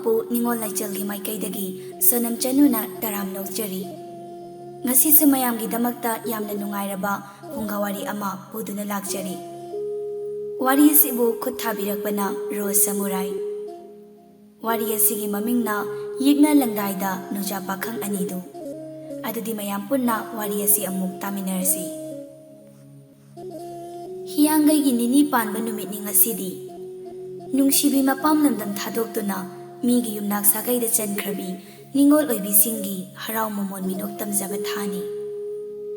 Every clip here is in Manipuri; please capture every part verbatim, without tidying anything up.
ꯄꯨ ꯅꯤꯉꯣꯜ ꯂꯥꯏꯆꯦꯜꯒꯤ ꯃꯥꯏꯀꯩꯗꯒꯤ ꯁꯣꯅꯝ ꯆꯅꯨꯅ ꯇꯔꯥꯝꯅ ꯑꯣꯛꯆꯔꯤ꯫ ꯉꯁꯤꯁꯨ ꯃꯌꯥꯝꯒꯤꯗꯃꯛꯇ ꯌꯥꯝꯅ ꯅꯨꯡꯉꯥꯏꯔꯕ ꯐꯨꯡꯒꯥꯋꯥꯔꯤ ꯑꯃ ꯄꯨꯗꯨꯅ ꯂꯥꯛꯆꯔꯤ꯫ ꯋꯥꯔꯤ ꯑꯁꯤꯕꯨ ꯈꯨꯠ ꯊꯥꯕꯤꯔꯛꯄꯅ ꯔꯣꯁ ꯁꯃꯨꯔꯥꯏ꯫ ꯋꯥꯔꯤ ꯑꯁꯤꯒꯤ ꯃꯃꯤꯡꯅ ꯌꯦꯛꯅ ꯂꯪꯗꯥꯏꯗ ꯅꯨꯖꯥ ꯄꯥꯈꯪ ꯑꯅꯤꯗꯨ꯫ ꯑꯗꯨꯗꯤ ꯃꯌꯥꯝ ꯄꯨꯟꯅ ꯋꯥꯔꯤ ꯑꯁꯤ ꯑꯃꯨꯛ ꯇꯥꯃꯤꯟꯅꯔꯁꯤ꯫ ꯍꯤꯌꯥꯡꯒꯩꯒꯤ ꯅꯤꯅꯤ ꯄꯥꯟꯕ ꯅꯨꯃꯤꯠꯅꯤ ꯉꯁꯤꯗꯤ꯫ ꯅꯨꯡꯁꯤꯕꯤ ꯃꯄꯥꯝ ꯂꯝꯗꯝ ꯊꯥꯗꯣꯛꯇꯨꯅ ꯃꯤꯒꯤ ꯌꯨꯝꯅꯥꯛ ꯁꯥꯒꯩꯗ ꯆꯟꯈ꯭ꯔꯕꯤ ꯅꯤꯉꯣꯜ ꯑꯣꯏꯕꯤꯁꯤꯡꯒꯤ ꯍꯔꯥꯎ ꯃꯃꯣꯟ ꯃꯤꯅꯣꯛ ꯇꯝꯖꯕ ꯊꯥꯅꯤ꯫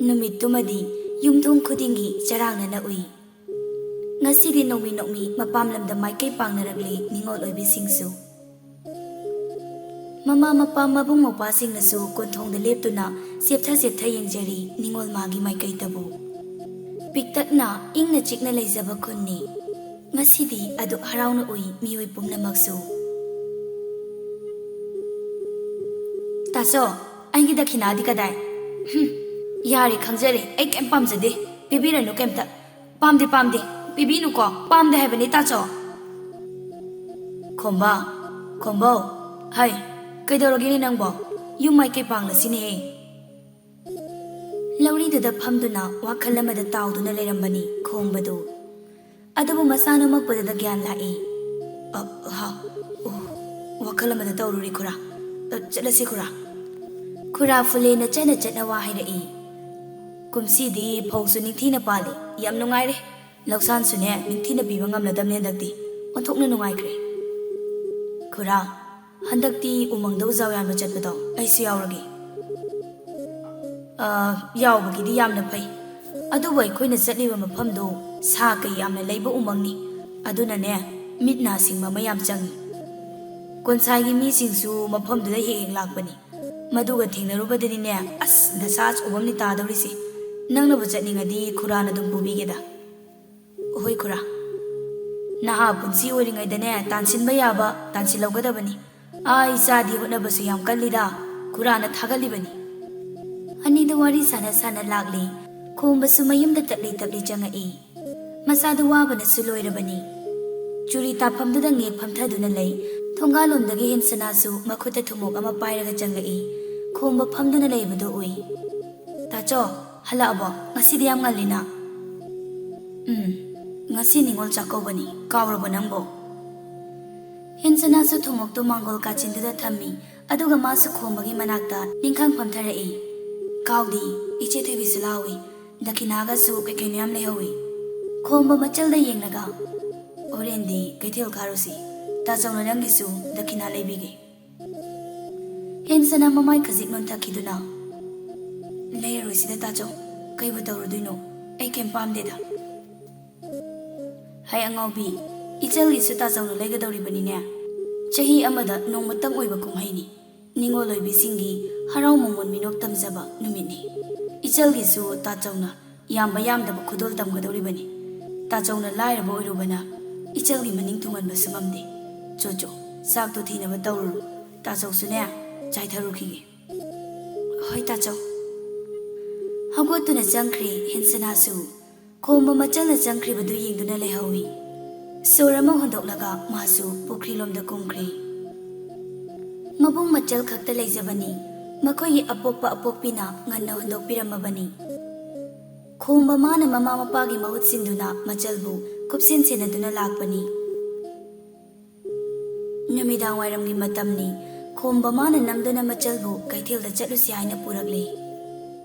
ꯅꯨꯃꯤꯠꯇꯨꯃꯗꯤ ꯌꯨꯝꯊꯣꯡ ꯈꯨꯗꯤꯡꯒꯤ ꯆꯔꯥꯡꯅꯅ ꯎꯏ꯫ ꯉꯁꯤꯗꯤ ꯅꯣꯡꯃꯤ ꯅꯣꯡꯃꯤ ꯃꯄꯥꯝ ꯂꯝꯗ ꯃꯥꯏꯀꯩ ꯄꯥꯡꯅꯔꯛꯂꯤ ꯅꯤꯉꯣꯜ ꯑꯣꯏꯕꯤꯁꯤꯡꯁꯨ꯫ ꯃꯃꯥ ꯃꯄꯥ ꯃꯕꯨꯡ ꯃꯧꯄ꯭ꯋꯥꯁꯤꯡꯅꯁꯨ ꯀꯣꯟꯊꯣꯡꯗ ꯂꯦꯞꯇꯨꯅ ꯆꯦꯞꯊ ꯆꯦꯞꯊ ꯌꯦꯡꯖꯔꯤ ꯅꯤꯉꯣꯜ ꯃꯥꯒꯤ ꯃꯥꯏꯀꯩꯗꯕꯨ꯫ ꯄꯤꯛꯇꯛꯅ ꯏꯪꯅ ꯆꯤꯛꯅ ꯂꯩꯖꯕ ꯈꯨꯟꯅꯤ꯫ ꯉꯁꯤꯗꯤ ꯑꯗꯨꯛ ꯍꯔꯥꯎꯅ ꯎꯏ ꯃꯤꯑꯣꯏ ꯄꯨꯝꯅꯃꯛꯁꯨ꯫ "ꯇꯥꯆꯧ, ꯑꯩꯒꯤ ꯗꯈꯤꯅꯥꯗꯤ ꯀꯗꯥꯏ?" "ꯍꯨꯝ, ꯌꯥꯔꯦ, ꯈꯪꯖꯔꯦ, ꯑꯩ ꯀꯩꯝ ꯄꯥꯝꯖꯗꯦ, ꯄꯤꯕꯤꯔꯅꯨ ꯀꯩꯝꯇ꯫ ꯄꯥꯝꯗꯦ, ꯄꯥꯝꯗꯦ, ꯄꯤꯕꯤꯅꯨꯀꯣ, ꯄꯥꯝꯗꯦ ꯍꯥꯏꯕꯅꯤ ꯇꯥꯆꯧ꯫" "ꯈꯣꯝꯕ, ꯈꯣꯝꯕꯧ, ꯍꯩ, ꯀꯩꯗꯧꯔꯒꯦꯅꯦ ꯅꯪꯕꯣ? ꯌꯨꯝ ꯃꯥꯏꯀꯩ ꯄꯥꯡꯂꯁꯤꯅꯦꯍꯦ꯫" ꯂꯧꯔꯤꯗꯨꯗ ꯐꯝꯗꯨꯅ ꯋꯥꯈꯜ ꯑꯃꯗ ꯇꯥꯎꯗꯨꯅ ꯂꯩꯔꯝꯕꯅꯤ ꯈꯣꯝꯕꯗꯨ꯫ ꯑꯗꯨꯕꯨ ꯃꯁꯥ ꯅꯣꯝꯃꯛꯄꯗꯨꯗ ꯒ꯭ꯌꯥꯟ ꯂꯥꯛꯏ꯫ "ꯑ, ꯍꯥ, ꯑꯣ, ꯋꯥꯈꯜ ꯑꯃꯗ ꯇꯧꯔꯨꯔꯤ ꯈꯨꯔꯥ꯫ ꯑ, ꯆꯠꯂꯁꯤ ꯈꯨꯔꯥ꯫" ꯈꯨꯔꯥ ꯐꯨꯂꯦꯅ ꯆꯠꯅ ꯆꯠꯅ ꯋꯥ ꯍꯥꯏꯔꯛꯏ꯫ "ꯀꯨꯝꯁꯤꯗꯤ ꯐꯧꯁꯨ ꯅꯤꯡꯊꯤꯅ ꯄꯥꯜꯂꯤ, ꯌꯥꯝ ꯅꯨꯡꯉꯥꯏꯔꯦ꯫ ꯂꯧꯁꯥꯟꯁꯨꯅꯦ ꯅꯤꯡꯊꯤꯅ ꯄꯤꯕ ꯉꯝꯂꯗꯕꯅꯦ ꯍꯟꯗꯛꯇꯤ꯫ ꯑꯣꯟꯊꯣꯛꯅ ꯅꯨꯡꯉꯥꯏꯈ꯭ꯔꯦ꯫" "ꯈꯨꯔꯥ, ꯍꯟꯗꯛꯇꯤ ꯎꯃꯪꯗ ꯎꯖꯥꯎ ꯌꯥꯟꯕ ꯆꯠꯄꯗꯣ ꯑꯩꯁꯨ ꯌꯥꯎꯔꯒꯦ꯫" "ꯑ, ꯌꯥꯎꯕꯒꯤꯗꯤ ꯌꯥꯝꯅ ꯐꯩ, ꯑꯗꯨꯕꯨ ꯑꯩꯈꯣꯏꯅ ꯆꯠꯂꯤꯕ ꯃꯐꯝꯗꯣ ꯁꯥ ꯀꯩ ꯌꯥꯝꯅ ꯂꯩꯕ ꯎꯃꯪꯅꯤ, ꯑꯗꯨꯅꯅꯦ ꯃꯤꯠ ꯅꯥ ꯁꯤꯡꯕ ꯑꯃ ꯌꯥꯝ ꯆꯪꯉꯤ꯫ ꯀꯣꯟꯁꯥꯏꯒꯤ ꯃꯤꯁꯤꯡꯁꯨ ꯃꯐꯝꯗꯨꯗ ꯍꯦꯛ ꯍꯦꯛ ꯂꯥꯛꯄꯅꯤ, ꯃꯗꯨꯒ ꯊꯦꯡꯅꯔꯨꯕꯗꯅꯤꯅꯦ, ꯑꯁ, ꯗꯁꯥ ꯑꯆꯧꯕ ꯑꯃꯅꯤ ꯇꯥꯗꯧꯔꯤꯁꯦ꯫ ꯅꯪꯅꯕꯨ ꯆꯠꯅꯤꯡꯉꯗꯤ ꯈꯨꯔꯥꯅ ꯑꯗꯨꯝ ꯄꯨꯕꯤꯒꯦꯗ꯫" "ꯍꯣꯏ ꯈꯨꯔꯥ, ꯅꯍꯥ ꯄꯨꯟꯁꯤ ꯑꯣꯏꯔꯤꯉꯩꯗꯅꯦ ꯇꯥꯟꯁꯤꯟꯕ ꯌꯥꯕ ꯇꯥꯟꯁꯤꯜꯍꯧꯒꯗꯕꯅꯤ꯫ ꯑꯥ, ꯏꯆꯥꯗꯤ ꯍꯣꯠꯅꯕꯁꯨ ꯌꯥꯝ ꯀꯜꯂꯤꯗ, ꯈꯨꯔꯥꯅ ꯊꯥꯒꯠꯂꯤꯕꯅꯤ꯫" ꯑꯅꯤꯗꯨ ꯋꯥꯔꯤ ꯁꯥꯟꯅ ꯁꯥꯟꯅ ꯂꯥꯛꯂꯤ꯫ ꯈꯣꯝꯕꯁꯨ ꯃꯌꯨꯝꯗ ꯇꯞꯂꯤ ꯇꯞꯂꯤ ꯆꯪꯉꯛꯏ꯫ ꯃꯁꯥꯗꯨ ꯋꯥꯕꯅꯁꯨ ꯂꯣꯏꯔꯕꯅꯤ꯫ ꯆꯨꯔꯤ ꯇꯥꯐꯝꯗꯨꯗ ꯉꯦꯛ ꯐꯝꯊꯗꯨꯅ ꯂꯩ꯫ ꯊꯣꯡꯒꯥꯜꯂꯣꯝꯗꯒꯤ ꯍꯦꯟꯁꯅꯥꯁꯨ ꯃꯈꯨꯠꯇ ꯊꯨꯝꯃꯣꯛ ꯑꯃ ꯄꯥꯏꯔꯒ ꯆꯪꯂꯛꯏ꯫ ꯈꯣꯝꯕ ꯐꯝꯗꯨꯅ ꯂꯩꯕꯗꯨ ꯎꯏ꯫ "ꯇꯥꯆꯧ, ꯍꯜꯂꯛꯑꯕꯣ? ꯉꯁꯤꯗꯤ ꯌꯥꯝ ꯉꯜꯂꯤꯅ?" "ꯎꯝ, ꯉꯁꯤ ꯅꯤꯉꯣꯜ ꯆꯥꯛꯀꯧꯕꯅꯤ, ꯀꯥꯎꯔꯕꯣ ꯅꯪꯕꯣ?" ꯍꯦꯟꯁꯅꯥꯁꯨ ꯊꯨꯝꯃꯣꯛꯇꯨ ꯃꯥꯡꯒꯣꯜ ꯀꯥꯆꯤꯟꯗꯨꯗ ꯊꯝꯃꯤ, ꯑꯗꯨꯒ ꯃꯥꯁꯨ ꯈꯣꯝꯕꯒꯤ ꯃꯅꯥꯛꯇ ꯅꯤꯡꯈꯥꯡ ꯐꯝꯊꯔꯛꯏ꯫ "ꯀꯥꯎꯗꯦ, ꯏꯆꯦ ꯊꯣꯏꯕꯤꯁꯨ ꯂꯥꯛꯍꯧꯏ, ꯗꯈꯤꯅꯥꯒꯁꯨ ꯀꯩ ꯀꯩꯅꯣ ꯌꯥꯝ ꯂꯩꯍꯧꯏ꯫" ꯈꯣꯝꯕ ꯃꯆꯜꯗ ꯌꯦꯡꯂꯒ, "ꯍꯣꯔꯦꯟꯗꯤ ꯀꯩꯊꯦꯜ ꯀꯥꯔꯨꯁꯤ, ꯇꯥꯆꯧꯅ ꯅꯪꯒꯤꯁꯨ ꯗꯈꯤꯅꯥ ꯂꯩꯕꯤꯒꯦ꯫" ꯍꯦꯟꯁꯅꯥ ꯃꯃꯥꯏ ꯈꯖꯤꯛ ꯅꯣꯟꯊꯈꯤꯗꯨꯅ, "ꯂꯩꯔꯔꯣꯏꯁꯤꯗ ꯇꯥꯆꯧ, ꯀꯩꯕꯨ ꯇꯧꯔꯨꯗꯣꯏꯅꯣ? ꯑꯩ ꯀꯩꯝ ꯄꯥꯝꯗꯦꯗ꯫" "ꯍꯩ ꯑꯉꯥꯎꯕꯤ, ꯏꯆꯜꯒꯤꯁꯨ ꯇꯥꯆꯧꯅ ꯂꯩꯒꯗꯧꯔꯤꯕꯅꯤꯅꯦ꯫ ꯆꯍꯤ ꯑꯃꯗ ꯅꯣꯡꯃꯇꯪ ꯑꯣꯏꯕ ꯀꯨꯝꯍꯩꯅꯤ, ꯅꯤꯉꯣꯜ ꯑꯣꯏꯕꯤꯁꯤꯡꯒꯤ ꯍꯔꯥꯎ ꯃꯃꯣꯟ ꯃꯤꯅꯣꯛ ꯇꯝꯖꯕ ꯅꯨꯃꯤꯠꯅꯤ꯫ ꯏꯆꯜꯒꯤꯁꯨ ꯇꯥꯆꯧꯅ ꯌꯥꯝꯕ ꯌꯥꯝꯗꯕ ꯈꯨꯗꯣꯜ ꯇꯝꯒꯗꯧꯔꯤꯕꯅꯤ꯫ ꯇꯥꯆꯧꯅ ꯂꯥꯏꯔꯕ ꯑꯣꯏꯔꯨꯕꯅ ꯏꯆꯜꯒꯤ ꯃꯅꯤꯡ ꯊꯨꯡꯍꯟꯕꯁꯨ ꯉꯝꯗꯦ꯫ ꯆꯣ ꯆꯣ, ꯆꯥꯛꯇꯣ ꯊꯤꯅꯕ ꯇꯧꯔꯨꯔꯣ, ꯇꯥꯆꯧꯁꯨꯅꯦ ꯆꯥꯏꯊꯔꯨꯈꯤꯒꯦ꯫" "ꯍꯣꯏ ꯇꯥꯆꯧ꯫" ꯍꯧꯒꯠꯇꯨꯅ ꯆꯪꯈ꯭ꯔꯦ ꯍꯦꯟꯁꯅꯥꯁꯨ꯫ ꯈꯣꯝꯕ ꯃꯆꯜꯅ ꯆꯪꯈ꯭ꯔꯤꯕꯗꯨ ꯌꯦꯡꯗꯨꯅ ꯂꯩꯍꯧꯏ꯫ ꯁꯣꯔ ꯑꯃ ꯍꯣꯟꯗꯣꯛꯂꯒ ꯃꯥꯁꯨ ꯄꯨꯈ꯭ꯔꯤꯂꯣꯝꯗ ꯀꯨꯝꯈ꯭ꯔꯦ꯫ ꯃꯕꯨꯡ ꯃꯆꯜ ꯈꯛꯇ ꯂꯩꯖꯕꯅꯤ꯫ ꯃꯈꯣꯏꯒꯤ ꯑꯄꯣꯛꯄ ꯑꯄꯣꯛꯄꯤꯅ ꯉꯟꯅ ꯍꯨꯟꯗꯣꯛꯄꯤꯔꯝꯃꯕꯅꯤ꯫ ꯈꯣꯝꯕ ꯃꯥꯅ ꯃꯃꯥ ꯃꯄꯥꯒꯤ ꯃꯍꯨꯠ ꯁꯤꯟꯗꯨꯅ ꯃꯆꯜꯕꯨ ꯀꯨꯞꯁꯦꯟ ꯁꯦꯟꯅꯗꯨꯅ ꯂꯥꯛꯄꯅꯤ꯫ ꯅꯨꯃꯤꯗꯥꯡ ꯋꯥꯏꯔꯝꯒꯤ ꯃꯇꯝꯅꯤ꯫ ꯈꯣꯝꯕ ꯃꯥꯅ ꯅꯝꯗꯨꯅ ꯃꯆꯜꯕꯨ ꯀꯩꯊꯦꯜꯗ ꯆꯠꯂꯨꯁꯤ ꯍꯥꯏꯅ ꯄꯨꯔꯛꯂꯦ꯫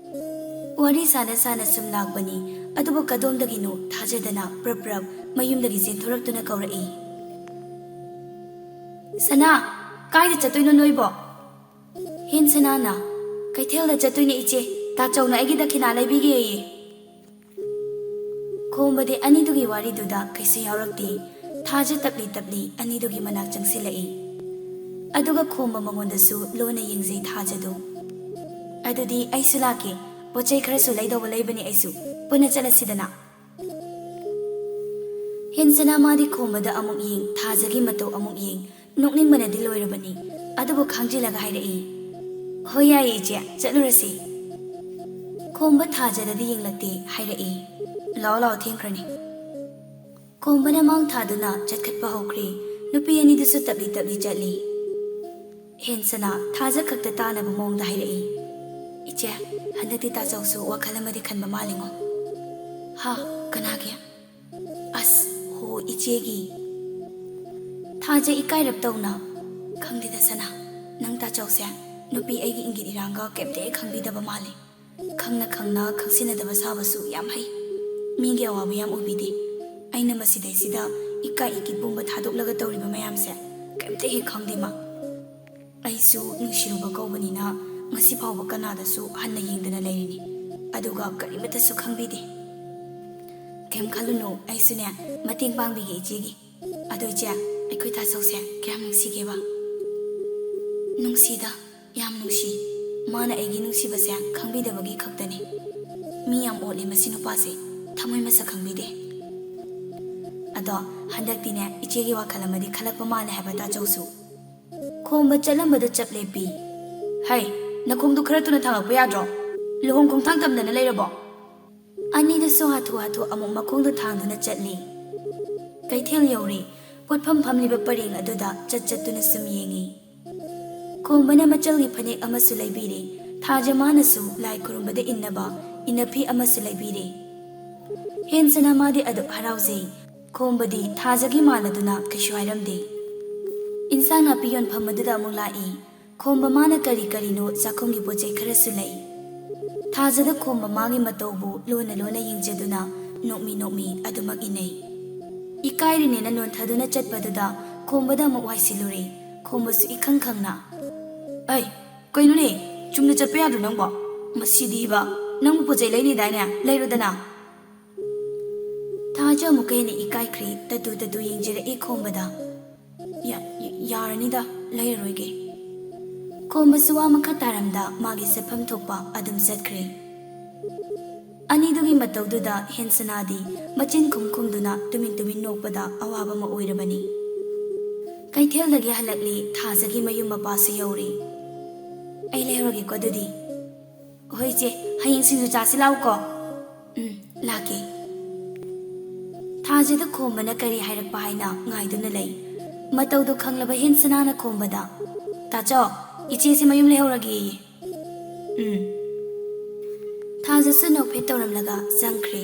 ꯋꯥꯔꯤ ꯁꯥꯅ ꯁꯥꯅ ꯁꯨꯝ ꯂꯥꯛꯄꯅꯤ, ꯑꯗꯨꯕꯨ ꯀꯗꯣꯝꯗꯒꯤꯅꯣ ꯊꯥꯖꯗꯅ ꯄ꯭ꯔꯞ ꯄ꯭ꯔꯞ ꯃꯌꯨꯝꯗꯒꯤ ꯆꯦꯟꯊꯣꯔꯛꯇꯨꯅ ꯀꯧꯔꯛꯏ꯫ "ꯁꯅꯥ, ꯀꯥꯏꯗ ꯆꯠꯇꯣꯏꯅꯣ ꯅꯣꯏꯕꯣ?" ꯍꯦꯟ ꯁꯅꯥꯅ, "ꯀꯩꯊꯦꯜꯗ ꯆꯠꯇꯣꯏꯅꯦ ꯏꯆꯦ, ꯇꯥꯆꯧꯅ ꯑꯩꯒꯤ ꯗꯈꯤꯅꯥ ꯂꯩꯕꯤꯒꯦꯌꯦ꯫" ꯈꯣꯝꯕꯗꯤ ꯑꯅꯤꯗꯨꯒꯤ ꯋꯥꯔꯤꯗꯨꯗ ꯀꯩꯁꯨ ꯌꯥꯎꯔꯛꯇꯦ꯫ ꯊꯥꯖ ꯇꯞꯂꯤ ꯇꯞꯂꯤ ꯑꯅꯤꯗꯨꯒꯤ ꯃꯅꯥꯛ ꯆꯪꯁꯤꯜꯂꯛꯏ꯫ ꯑꯗꯨꯒ ꯈꯣꯝꯕ ꯃꯉꯣꯟꯗꯁꯨ ꯂꯣꯟꯅ ꯌꯦꯡꯖꯩ ꯊꯥꯖꯗꯨ꯫ "ꯑꯗꯨꯗꯤ ꯑꯩꯁꯨ ꯂꯥꯛꯀꯦ, ꯄꯣꯠ ꯆꯩ ꯈꯔꯁꯨ ꯂꯩꯗꯧꯕ ꯂꯩꯕꯅꯦ ꯑꯩꯁꯨ, ꯄꯨꯟꯅ ꯆꯠꯂꯁꯤꯗꯅ꯫" ꯍꯦꯟꯁꯅꯥ ꯃꯥꯗꯤ ꯈꯣꯝꯕꯗ ꯑꯃꯨꯛ ꯌꯦꯡ, ꯊꯥꯖꯒꯤ ꯃꯇꯧ ꯑꯃꯨꯛ ꯌꯦꯡ, ꯅꯣꯛꯅꯤꯡꯕꯅꯗꯤ ꯂꯣꯏꯔꯕꯅꯤ꯫ ꯑꯗꯨꯕꯨ ꯈꯥꯡꯖꯤꯜꯂꯒ ꯍꯥꯏꯔꯛꯏ, "ꯍꯣꯏ, ꯌꯥꯏꯌꯦ ꯏꯆꯦ, ꯆꯠꯂꯨꯔꯁꯤ꯫" ꯈꯣꯝꯕ ꯊꯥꯖꯗꯗꯤ ꯌꯦꯡꯂꯛꯇꯦ, ꯍꯥꯏꯔꯛꯏ, "ꯂꯥꯛꯑꯣ, ꯂꯥꯛꯑꯣ, ꯊꯦꯡꯈ꯭ꯔꯅꯤ꯫" ꯈꯣꯝꯕꯅ ꯃꯥꯡ ꯊꯥꯗꯨꯅ ꯆꯠꯈꯠꯄ ꯍꯧꯈ꯭ꯔꯦ꯫ ꯅꯨꯄꯤ ꯑꯅꯤꯗꯨꯁꯨ ꯇꯞꯂꯤ ꯇꯞꯂꯤ ꯆꯠꯂꯤ꯫ ꯍꯦꯟꯁꯅ ꯊꯥꯖ ꯈꯛꯇ ꯇꯥꯅꯕ ꯃꯑꯣꯡꯗ ꯍꯥꯏꯔꯛꯏ, "ꯏꯆꯦ, ꯍꯟꯗꯛꯇꯤ ꯇꯥꯆꯧꯁꯨ ꯋꯥꯈꯜ ꯑꯃꯗꯤ ꯈꯟꯕ ꯃꯥꯜꯂꯤꯉꯣ꯫" "ꯍꯥ? ꯀꯅꯥꯒꯤ?" "ꯑꯁ, ꯍꯣ, ꯏꯆꯦꯒꯤ꯫" ꯊꯥꯖ ꯏꯀꯥꯏꯔꯞ ꯇꯧꯅ, "ꯈꯪꯗꯦꯗ ꯁꯅꯥ, ꯅꯪ ꯇꯥꯆꯧꯁꯦ ꯅꯨꯄꯤ ꯑꯩꯒꯤ ꯏꯪꯒꯤꯠ ꯏꯔꯥꯡꯒ ꯀꯩꯝꯇ ꯍꯦꯛ ꯈꯪꯕꯤꯗꯕ ꯃꯥꯜꯂꯦ꯫ ꯈꯪꯅ ꯈꯪꯅ ꯈꯪꯁꯤꯟꯅꯗꯕ ꯁꯥꯕꯁꯨ ꯌꯥꯝ ꯍꯩ꯫ ꯃꯤꯒꯤ ꯑꯋꯥꯕ ꯌꯥꯝ ꯎꯕꯤꯗꯦ꯫ ꯑꯩꯅ ꯃꯁꯤꯗꯩꯁꯤꯗ ꯏꯀꯥꯏ ꯏꯀꯤꯠ ꯄꯨꯝꯕ ꯊꯥꯗꯣꯛꯂꯒ ꯇꯧꯔꯤꯕ ꯃꯌꯥꯝꯁꯦ ꯀꯩꯝꯇ ꯍꯦꯛ ꯈꯪꯗꯦ ꯃꯥ꯫ ꯑꯩꯁꯨ ꯅꯨꯡꯁꯤꯔꯨꯕ ꯀꯧꯕꯅꯤꯅ ꯉꯁꯤ ꯐꯥꯎꯕ ꯀꯅꯥꯗꯁꯨ ꯍꯟꯅ ꯌꯦꯡꯗꯅ ꯂꯩꯔꯤꯅꯤ꯫ ꯑꯗꯨꯒ ꯀꯔꯤꯃꯠꯇꯁꯨ ꯈꯪꯕꯤꯗꯦ꯫ ꯀꯩꯝ ꯈꯜꯂꯨꯅꯨ, ꯑꯩꯁꯨꯅꯦ ꯃꯇꯦꯡ ꯄꯥꯡꯕꯤꯒꯦ ꯏꯆꯦꯒꯤ꯫ ꯑꯗꯣ ꯏꯆꯦ, ꯑꯩꯈꯣꯏ ꯇꯥꯆꯧꯁꯦ ꯀꯌꯥꯝ ꯅꯨꯡꯁꯤꯒꯦꯕ?" "ꯅꯨꯡꯁꯤꯗ, ꯌꯥꯝ ꯅꯨꯡꯁꯤ꯫ ꯃꯥꯅ ꯑꯩꯒꯤ ꯅꯨꯡꯁꯤꯕꯁꯦ ꯈꯪꯕꯤꯗꯕꯒꯤ ꯈꯛꯇꯅꯤ꯫ ꯃꯤ ꯌꯥꯝ ꯑꯣꯠꯂꯤ ꯃꯁꯤ ꯅꯨꯄꯥꯁꯦ, ꯊꯃꯣꯏ ꯃꯁꯛ ꯈꯪꯕꯤꯗꯦ꯫" "ꯑꯗꯣ ꯍꯟꯗꯛꯇꯤꯅꯦ ꯏꯆꯦꯒꯤ ꯋꯥꯈꯜ ꯑꯃꯗꯤ ꯈꯜꯂꯛꯄ ꯃꯥꯜꯂꯦ ꯍꯥꯏꯕ ꯇꯥꯆꯧꯁꯨ꯫" ꯈꯣꯝꯕ ꯆꯠꯂꯝꯕꯗ ꯆꯞ ꯂꯦꯞꯄꯤ꯫ "ꯍꯩ, ꯅꯈꯣꯡꯗꯣ ꯈꯔ ꯊꯨꯅ ꯊꯥꯡꯒꯠꯄ ꯌꯥꯗ꯭ꯔꯣ? ꯂꯨꯍꯣꯡ ꯈꯣꯡꯊꯥꯡ ꯇꯝꯗꯅ ꯂꯩꯔꯕꯣ?" ꯑꯅꯤꯗꯨꯁꯨ ꯍꯥꯊꯨ ꯍꯥꯊꯨ ꯑꯃꯨꯛ ꯃꯈꯣꯡꯗꯣ ꯊꯥꯡꯗꯨꯅ ꯆꯠꯂꯤ꯫ ꯀꯩꯊꯦꯜ ꯌꯧꯔꯦ꯫ ꯄꯣꯠꯐꯝ ꯐꯝꯂꯤꯕ ꯄꯔꯦꯡ ꯑꯗꯨꯗ ꯆꯠ ꯆꯠꯇꯨꯅ ꯁꯨꯝ ꯌꯦꯡꯉꯤ꯫ ꯈꯣꯝꯕꯅ ꯃꯆꯜꯒꯤ ꯐꯅꯦꯛ ꯑꯃꯁꯨ ꯂꯩꯕꯤꯔꯦ꯫ ꯊꯥꯖ ꯃꯥꯅꯁꯨ ꯂꯥꯏ ꯈꯨꯔꯨꯝꯕꯗ ꯏꯟꯅꯕ ꯏꯟꯅꯐꯤ ꯑꯃꯁꯨ ꯂꯩꯕꯤꯔꯦ꯫ ꯍꯦꯟꯁꯅ ꯃꯥꯗꯤ ꯑꯗꯨꯛ ꯍꯔꯥꯎꯖꯩ꯫ ꯈꯣꯝꯕꯗꯤ ꯊꯥꯖꯒꯤ ꯃꯥꯜꯂꯗꯨꯅ ꯀꯩꯁꯨ ꯍꯥꯏꯔꯝꯗꯦ꯫ ꯏꯟꯁꯥꯡ ꯅꯥꯄꯤ ꯌꯣꯟꯐꯝ ꯑꯗꯨꯗ ꯑꯃꯨꯛ ꯂꯥꯛꯏ꯫ ꯈꯣꯝꯕ ꯃꯥꯅ ꯀꯔꯤ ꯀꯔꯤꯅꯣ ꯆꯥꯛꯈꯨꯝꯒꯤ ꯄꯣꯠ ꯆꯩ ꯈꯔꯁꯨ ꯂꯩ꯫ ꯊꯥꯖꯗ ꯈꯣꯝꯕ ꯃꯥꯒꯤ ꯃꯇꯧꯕꯨ ꯂꯣꯟꯅ ꯂꯣꯟꯅ ꯌꯦꯡꯖꯗꯨꯅ ꯅꯣꯛꯃꯤ ꯅꯣꯛꯃꯤ ꯑꯗꯨꯃꯛ ꯏꯟꯅꯩ꯫ ꯏꯀꯥꯏꯔꯤꯅꯦꯅ ꯅꯣꯟꯊꯗꯨꯅ ꯆꯠꯄꯗꯨꯗ ꯈꯣꯝꯕꯗ ꯑꯃꯨꯛ ꯋꯥꯏꯁꯤꯜꯂꯨꯔꯦ꯫ ꯈꯣꯝꯕꯁꯨ ꯏꯈꯪ ꯈꯪꯅ, "ꯑꯩ, ꯀꯩꯅꯣꯅꯦ? ꯆꯨꯝꯅ ꯆꯠꯄ ꯌꯥꯗ꯭ꯔꯣ ꯅꯪꯕꯣ? ꯃꯁꯤꯗꯤꯕ, ꯅꯪꯕꯨ ꯄꯣꯠ ꯆꯩ ꯂꯩꯅꯤꯗꯥꯏꯅꯦ? ꯂꯩꯔꯣꯗꯅ꯫" ꯊꯥꯖ ꯑꯃꯨꯛꯀ ꯍꯦꯟꯅ ꯏꯀꯥꯏꯈ꯭ꯔꯦ꯫ ꯇꯠꯇꯨ ꯇꯠꯇꯨ ꯌꯦꯡꯖꯔꯛꯏ ꯈꯣꯝꯕꯗ꯫ "ꯌꯥ-, ꯌꯥ-, ꯌꯥꯔꯅꯤꯗ, ꯂꯩꯔꯔꯣꯏꯒꯦ꯫" ꯈꯣꯝꯕꯁꯨ ꯋꯥ ꯃꯈꯥ ꯇꯥꯔꯝꯗ ꯃꯥꯒꯤ ꯆꯠꯐꯝ ꯊꯣꯛꯄ ꯑꯗꯨꯝ ꯆꯠꯈ꯭ꯔꯦ꯫ ꯑꯅꯤꯗꯨꯒꯤ ꯃꯇꯧꯗꯨꯗ ꯍꯦꯟꯁꯅꯥꯗꯤ ꯃꯆꯤꯟ ꯈꯨꯝ ꯈꯨꯝꯗꯨꯅ ꯇꯨꯃꯤꯟ ꯇꯨꯃꯤꯟ ꯅꯣꯛꯄꯗ ꯑꯋꯥꯕ ꯑꯃ ꯑꯣꯏꯔꯕꯅꯤ꯫ ꯀꯩꯊꯦꯜꯗꯒꯤ ꯍꯜꯂꯛꯂꯤ꯫ ꯊꯥꯖꯒꯤ ꯃꯌꯨꯝ ꯃꯄꯥꯁꯨ ꯌꯧꯔꯦ꯫ "ꯑꯩ ꯂꯩꯍꯧꯔꯒꯦꯀꯣ ꯑꯗꯨꯗꯤ꯫" "ꯍꯣꯏ ꯏꯆꯦ, ꯍꯌꯦꯡ ꯁꯤꯡꯖꯨ ꯆꯥꯁꯤ ꯂꯥꯛꯎꯀꯣ꯫" "ꯎꯝ, ꯂꯥꯛꯀꯦ꯫" ꯊꯥꯖꯗ ꯈꯣꯝꯕꯅ ꯀꯔꯤ ꯍꯥꯏꯔꯛꯄ ꯍꯥꯏꯅ ꯉꯥꯏꯗꯨꯅ ꯂꯩ꯫ ꯃꯇꯧꯗꯨ ꯈꯪꯂꯕ ꯍꯦꯟꯁꯅꯥꯅ ꯈꯣꯝꯕꯗ, "ꯇꯥꯆꯧ, ꯏꯆꯦꯁꯤ ꯃꯌꯨꯝ ꯂꯩꯍꯧꯔꯒꯦꯌꯦ꯫" "ꯎꯝ꯫" ꯊꯥꯖꯁꯨ ꯅꯣꯛꯐꯦꯠ ꯇꯧꯔꯝꯂꯒ ꯆꯪꯈ꯭ꯔꯦ꯫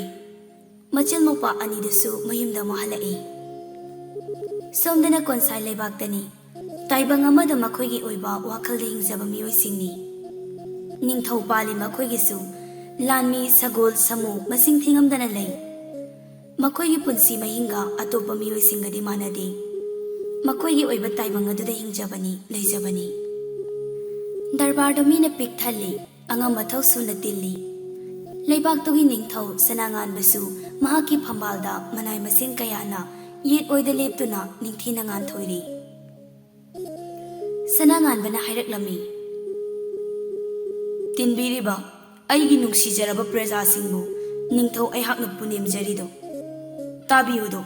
ꯃꯆꯤꯜ ꯃꯧꯄꯥ ꯑꯅꯤꯗꯨꯁꯨ ꯃꯌꯨꯝꯗ ꯑꯃꯨꯛ ꯍꯜꯂꯛꯏ꯫ ꯁꯣꯝꯗꯅ ꯀꯣꯟꯁꯥꯏ ꯂꯩꯕꯥꯛꯇꯅꯤ꯫ ꯇꯥꯏꯕꯪ ꯑꯃꯗ ꯃꯈꯣꯏꯒꯤ ꯑꯣꯏꯕ ꯋꯥꯈꯜꯗ ꯍꯤꯡꯖꯕ ꯃꯤꯑꯣꯏꯁꯤꯡꯅꯤ꯫ ꯅꯤꯡꯊꯧ ꯄꯥꯜꯂꯤ ꯃꯈꯣꯏꯒꯤꯁꯨ꯫ ꯂꯥꯟꯃꯤ, ꯁꯒꯣꯜ, ꯁꯥꯃꯨ ꯃꯁꯤꯡ ꯊꯤꯉꯝꯗꯅ ꯂꯩ꯫ ꯃꯈꯣꯏꯒꯤ ꯄꯨꯟꯁꯤ ꯃꯍꯤꯡꯒ ꯑꯇꯣꯞꯄ ꯃꯤꯑꯣꯏꯁꯤꯡꯒꯗꯤ ꯃꯥꯟꯅꯗꯦ꯫ ꯃꯈꯣꯏꯒꯤ ꯑꯣꯏꯕ ꯇꯥꯏꯕꯪ ꯑꯗꯨꯗ ꯍꯤꯡꯖꯕꯅꯤ, ꯂꯩꯖꯕꯅꯤ꯫ ꯗꯔꯕꯥꯔꯗ ꯃꯤꯅ ꯄꯤꯛ ꯊꯜꯂꯤ, ꯑꯉꯝ ꯑꯊꯧ ꯁꯨꯅ ꯇꯤꯜꯂꯤ꯫ ꯂꯩꯕꯥꯛꯇꯨꯒꯤ ꯅꯤꯡꯊꯧ ꯁꯅꯥꯉꯥꯟꯕꯁꯨ ꯃꯍꯥꯛꯀꯤ ꯐꯝꯕꯥꯜꯗ ꯃꯅꯥꯏ ꯃꯁꯤꯡ ꯀꯌꯥꯅ ꯌꯦꯠ ꯑꯣꯏꯗ ꯂꯦꯞꯇꯨꯅ ꯅꯤꯡꯊꯤꯅ ꯉꯥꯟꯊꯣꯏꯔꯤ꯫ ꯁꯅꯥꯉꯥꯟꯕꯅ ꯍꯥꯏꯔꯛꯂꯝꯃꯤ, "ꯇꯤꯟꯕꯤꯔꯤꯕ ꯑꯩꯒꯤ ꯅꯨꯡꯁꯤꯖꯔꯕ ꯄ꯭ꯔꯖꯥꯁꯤꯡꯕꯨ ꯅꯤꯡꯊꯧ ꯑꯩꯍꯥꯛꯅ ꯄꯨꯅꯦꯝꯖꯔꯤꯗꯣ ꯇꯥꯕꯤꯌꯨꯗꯣ꯫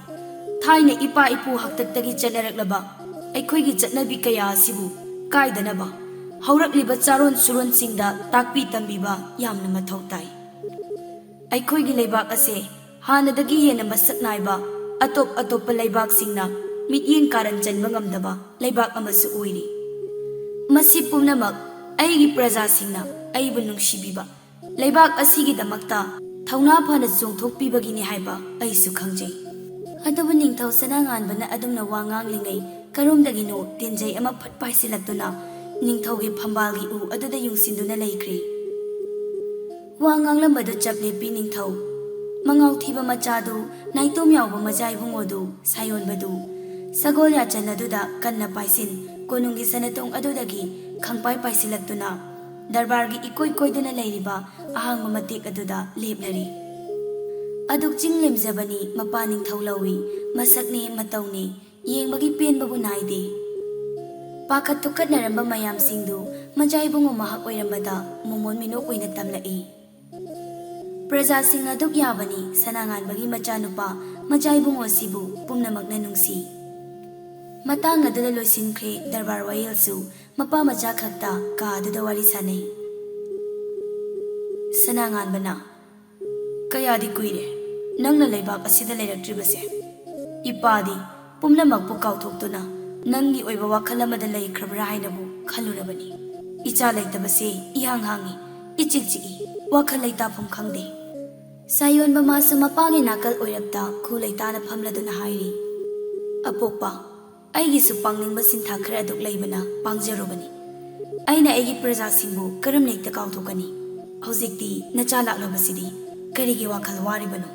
ꯊꯥꯏꯅ ꯏꯄꯥ ꯏꯄꯨ ꯍꯥꯛꯇꯛꯇꯒꯤ ꯆꯠꯅꯔꯛꯂꯕ ꯑꯩꯈꯣꯏꯒꯤ ꯆꯠꯅꯕꯤ ꯀꯌꯥ ꯑꯁꯤꯕꯨ ꯀꯥꯏꯗꯅꯕ ꯍꯧꯔꯛꯂꯤꯕ ꯆꯥꯔꯣꯟ ꯁꯨꯔꯣꯟꯁꯤꯡꯗ ꯇꯥꯛꯄꯤ ꯇꯝꯕꯤꯕ ꯌꯥꯝꯅ ꯃꯊꯧ ꯇꯥꯏ꯫ ꯑꯩꯈꯣꯏꯒꯤ ꯂꯩꯕꯥꯛ ꯑꯁꯦ ꯍꯥꯟꯅꯗꯒꯤ ꯍꯦꯟꯅ ꯃꯁꯛ ꯅꯥꯏꯕ, ꯑꯇꯣꯞ ꯑꯇꯣꯞꯄ ꯂꯩꯕꯥꯛꯁꯤꯡꯅ ꯃꯤꯠꯌꯦꯡ ꯀꯥꯔꯟ ꯆꯟꯕ ꯉꯝꯗꯕ ꯂꯩꯕꯥꯛ ꯑꯃꯁꯨ ꯑꯣꯏꯔꯤ꯫ ꯃꯁꯤ ꯄꯨꯝꯅꯃꯛ ꯑꯩꯒꯤ ꯄ꯭ꯔꯖꯥꯁꯤꯡꯅ ꯑꯩꯕꯨ ꯅꯨꯡꯁꯤꯕꯤꯕ, ꯂꯩꯕꯥꯛ ꯑꯁꯤꯒꯤꯗꯃꯛꯇ ꯊꯧꯅꯥ ꯐꯅ ꯆꯣꯡꯊꯣꯛꯄꯤꯕꯒꯤꯅꯤ ꯍꯥꯏꯕ ꯑꯩꯁꯨ ꯈꯪꯖꯩ꯫" ꯑꯗꯨꯕꯨ ꯅꯤꯡꯊꯧ ꯁꯅꯥꯉꯥꯟꯕꯅ ꯑꯗꯨꯝꯅ ꯋꯥ ꯉꯥꯡꯂꯤꯉꯩ, ꯀꯔꯣꯝꯗꯒꯤꯅꯣ ꯇꯤꯟꯖꯩ ꯑꯃ ꯐꯠ ꯄꯥꯏꯁꯤꯜꯂꯛꯇꯨꯅ ꯅꯤꯡꯊꯧꯒꯤ ꯐꯝꯕꯥꯜꯒꯤ ꯎ ꯑꯗꯨꯗ ꯌꯨꯡꯁꯤꯟꯗꯨꯅ ꯂꯩꯈ꯭ꯔꯦ꯫ ꯋꯥ ꯉꯥꯡꯂꯝꯕꯗꯨ ꯆꯞ ꯂꯦꯞꯄꯤ ꯅꯤꯡꯊꯧ꯫ ꯃꯉꯥꯎ ꯊꯤꯕ ꯃꯆꯥꯗꯨ, ꯅꯥꯏꯇꯣꯝ ꯌꯥꯎꯕ ꯃꯆꯥ ꯏꯕꯨꯡꯉꯣꯗꯨ, ꯁꯥꯌꯣꯟꯕꯗꯨ, ꯁꯒꯣꯜ ꯌꯥꯆꯟ ꯑꯗꯨꯗ ꯀꯟꯅ ꯄꯥꯏꯁꯤꯟ, ꯀꯣꯅꯨꯡꯒꯤ ꯁꯅꯥꯇꯣꯡ ꯑꯗꯨꯗꯒꯤ ꯈꯪꯄꯥꯏ ꯄꯥꯏꯁꯤꯜꯂꯛꯇꯨꯅ ꯗꯔꯕꯥꯔꯒꯤ ꯏꯀꯣꯏ ꯀꯣꯏꯗꯨꯅ ꯂꯩꯔꯤꯕ ꯑꯍꯥꯡꯕ ꯃꯇꯦꯛ ꯑꯗꯨꯗ ꯂꯦꯞꯂꯔꯤ꯫ ꯑꯗꯨꯛ ꯆꯤꯡ ꯂꯦꯝꯖꯕꯅꯤ ꯃꯄꯥ ꯅꯤꯡꯊꯧ ꯂꯧꯏ, ꯃꯁꯛꯅꯦ ꯃꯇꯧꯅꯦ, ꯌꯦꯡꯕꯒꯤ ꯄꯦꯟꯕꯕꯨ ꯅꯥꯏꯗꯦ꯫ ꯄꯥꯈꯠ ꯊꯨꯀꯠꯅꯔꯝꯕ ꯃꯌꯥꯝꯁꯤꯡꯗꯨ ꯃꯆꯥ ꯏꯕꯨꯡꯉꯣ ꯃꯍꯥꯛ ꯑꯣꯏꯔꯝꯕꯗ ꯃꯣꯃꯣꯟ ꯃꯤꯅꯣꯛ ꯑꯣꯏꯅ ꯇꯝꯂꯛꯏ꯫ ꯄ꯭ꯔꯖꯥꯁꯤꯡ ꯑꯗꯨꯛ ꯌꯥꯕꯅꯤ ꯁꯅꯥꯉꯥꯟꯕꯒꯤ ꯃꯆꯥꯅꯨꯄꯥ ꯃꯆꯥ ꯏꯕꯨꯡꯉꯣ ꯑꯁꯤꯕꯨ ꯄꯨꯝꯅꯃꯛꯅ ꯅꯨꯡꯁꯤ꯫ ꯃꯇꯥꯡ ꯑꯗꯨꯗ ꯂꯣꯏꯁꯤꯟꯈ꯭ꯔꯦ ꯗꯔꯕꯥꯔ ꯋꯥꯌꯦꯜꯁꯨ꯫ ꯃꯄꯥ ꯃꯆꯥ ꯈꯛꯇ ꯀꯥ ꯑꯗꯨꯗ ꯋꯥꯔꯤ ꯁꯥꯅꯩ꯫ ꯁꯅꯥꯉꯥꯟꯕꯅ, "ꯀꯌꯥꯗꯤ ꯀꯨꯏꯔꯦ?" ꯅꯪꯅ ꯂꯩꯕꯥꯛ ꯑꯁꯤꯗ ꯂꯩꯔꯛꯇ꯭ꯔꯤꯕꯁꯦ꯫ ꯏꯄꯥꯗꯤ ꯄꯨꯝꯅꯃꯛꯄꯨ ꯀꯥꯎꯊꯣꯛꯇꯨꯅ ꯅꯪꯒꯤ ꯑꯣꯏꯕ ꯋꯥꯈꯜ ꯑꯃꯗ ꯂꯩꯈ꯭ꯔꯕ꯭ꯔꯥ ꯍꯥꯏꯅꯕꯨ ꯈꯜꯂꯨꯔꯕꯅꯤ꯫ ꯏꯆꯥ ꯂꯩꯇꯕꯁꯦ ꯏꯍꯥꯡ ꯍꯥꯡꯉꯤ, ꯏꯆꯤꯛ ꯆꯤꯛꯏ, ꯋꯥꯈꯜ ꯂꯩꯇꯥꯐꯝ ꯈꯪꯗꯦ꯫ ꯁꯥꯌꯣꯟꯕ ꯃꯥꯁꯨ ꯃꯄꯥꯒꯤ ꯅꯥꯀꯜ ꯑꯣꯏꯔꯞꯇ ꯈꯨ ꯂꯩꯇꯥꯅ ꯐꯝꯂꯗꯨꯅ ꯍꯥꯏꯔꯤ, "ꯑꯄꯣꯛꯄ, ꯑꯩꯒꯤꯁꯨ ꯄꯥꯡꯅꯤꯡꯕ ꯁꯤꯟꯊꯥ ꯈꯔ ꯑꯗꯨꯛ ꯂꯩꯕꯅ ꯄꯥꯡꯖꯔꯨꯕꯅꯤ꯫ ꯑꯩꯅ ꯑꯩꯒꯤ ꯄ꯭ꯔꯖꯥꯁꯤꯡꯕꯨ ꯀꯔꯝꯅ ꯍꯦꯛꯇ ꯀꯥꯎꯊꯣꯛꯀꯅꯤ? ꯍꯧꯖꯤꯛꯇꯤ ꯅꯆꯥ ꯂꯥꯛꯂꯕꯁꯤꯗꯤ ꯀꯔꯤꯒꯤ ꯋꯥꯈꯜ ꯋꯥꯔꯤꯕꯅꯣ?"